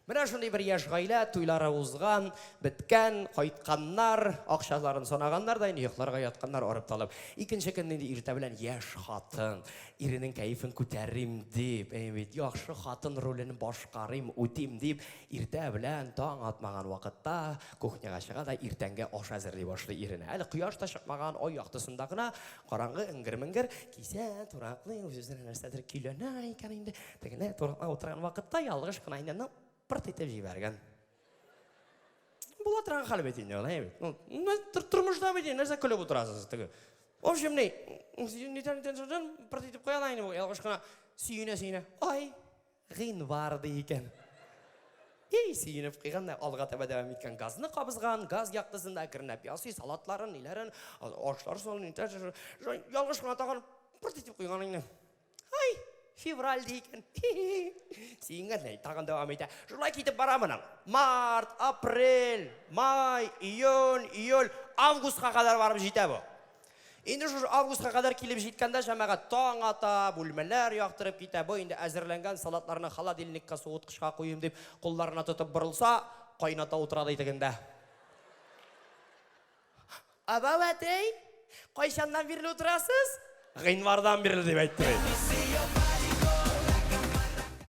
Менә шундый бер яшь гаилә, туйлары узган, беткән, кайтканнар, акчаларын санаганнар да инде йокларга ятканнар арып талып. Икенче көнне инде иртә белән яшь хатын, иренең кәефен күтәрим дип, әй бит, яхшы хатын ролен башкарыйм, үтим дип, иртә белән таң атмаган вакытта кухняга чыга да иртәнге аш әзерли башлый иренә. Әле кояш та чыкмаган, ай яктысында гына караңгы эңгер-меңгер, кисә, тураклый, үз-үзенә нәрсәдер көйләнә икән инде. Тегене тураклап утырган вакытта ялгыш кына инде, ну, пырт итеп җибәргән. Була торган хәл бит инде ул, әй бит. Ну, тормышта бит инде, нәрсә көлеп утырасыз теге. В общем, ни, нитән нитән пырт итеп куя да инде бу, ялгыш кына сөенә-сөенә. Ай, гыйнвар ди икән. Эй, сөенеп куйган да алга таба дәвам иткән. Газны кабызган, газ яктысында әкренләп ясый, салатларын, ниләрен, ашлар салын, нитәр, ялгыш кына тагын пырт итеп куйган инде. Ай, февраль ди икән. Сөенгән дә тагын дәвам итә. Шулай китеп бара моның. Март, апрель, май, июнь, июль, августка кадәр барып җитә бу. Инде шушы августка кадәр килеп җиткәндә җәмәгать таң ата, бүлмәләр яктырып китә. Бу инде әзерләнгән салатларны холодильникка, суыткычка куйым дип кулларына тотып борылса, кайната утыра ди тегендә. Абау, әтей, кайчаннан бирле утырасыз? Гыйнвардан бирле дип әйтте бит.